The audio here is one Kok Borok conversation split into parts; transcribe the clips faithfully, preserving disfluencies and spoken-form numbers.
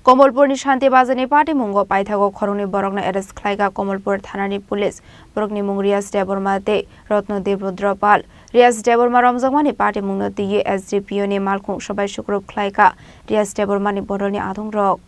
Komolpurni Shanti Bazarni patimungo paithago khoroknwi borokno arrest khlaikha Komolpur thanani police. Borokni mung Riyas Debbarma tei Ratnadev Rudrapal. Riyas Debbarma romjakmani patimungno twiwi S D P O ni malkhung swbai sukrup khlaikha Riyas Debbarmani bodolni adongrok.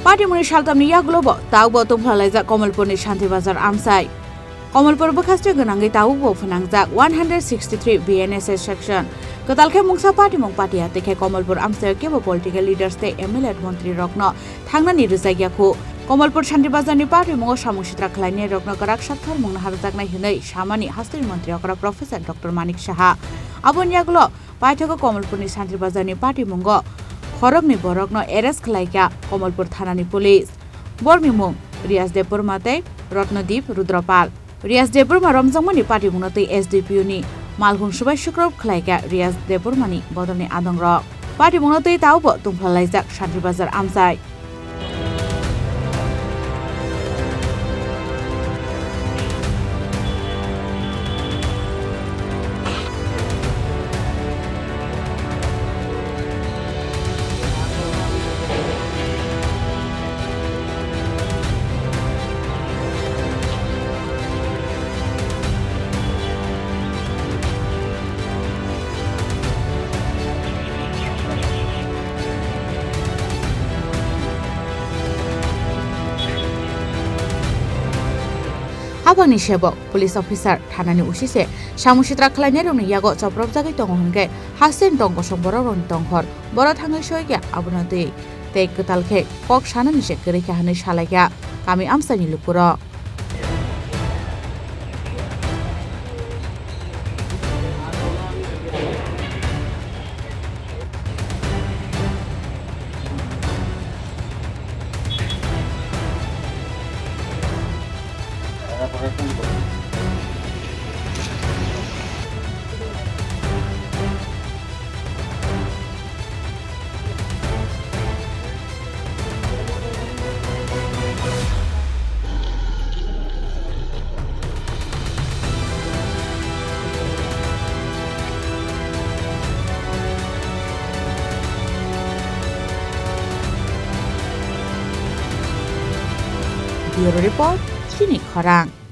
Patimungni saltamni yagulo bo tabukbo tongphlalaijak Komolpurni Shanti Bazar amchai. Komolpur bwkhaste gwnangwi tabukbo phwnangjak one hundred sixty three B N S S section. Kwtal khe mungsa patimung patiya tei khe Komolpur amchaio kebo political leaders tei M L A montri rokno thangnani rwjakya khu. Komolpur Shanti Bazarni patimungo samung sitra khlainai rokno kwrak satharmung naharjaknai hwnwi samani hasteni montri okra Professor Doctor Manik Saha. Aboni yagulo paithago Komolpurni Shanti Bazarni patimungo khoroknwi borokno arrest khlaikha Komolpur thanani police. Borokni mung Riyas Debbarma tei Ratnadev Rudrapal. Riyas Debbarma romjakmani patimungno twi S D P O ni malkhung swbai sukrup khlaikha Riyas Debbarmani bodolni adongrok. Patimungno twi tabukbo tongphlalaijak Shanti Bazar amchai. Habangni sebok, police officer, thanani O C se samung sitra khlainairokni yago chopropjagwi tongo hwnkhe, hasteni tong kosong borokrokni tongkhor, borok thangwi soikha abono twi tei kwtal khe kok sanani se kwrwi kha hwnwi salaikha kami amchaini lukurok. Bureau Report, Chini Khorang.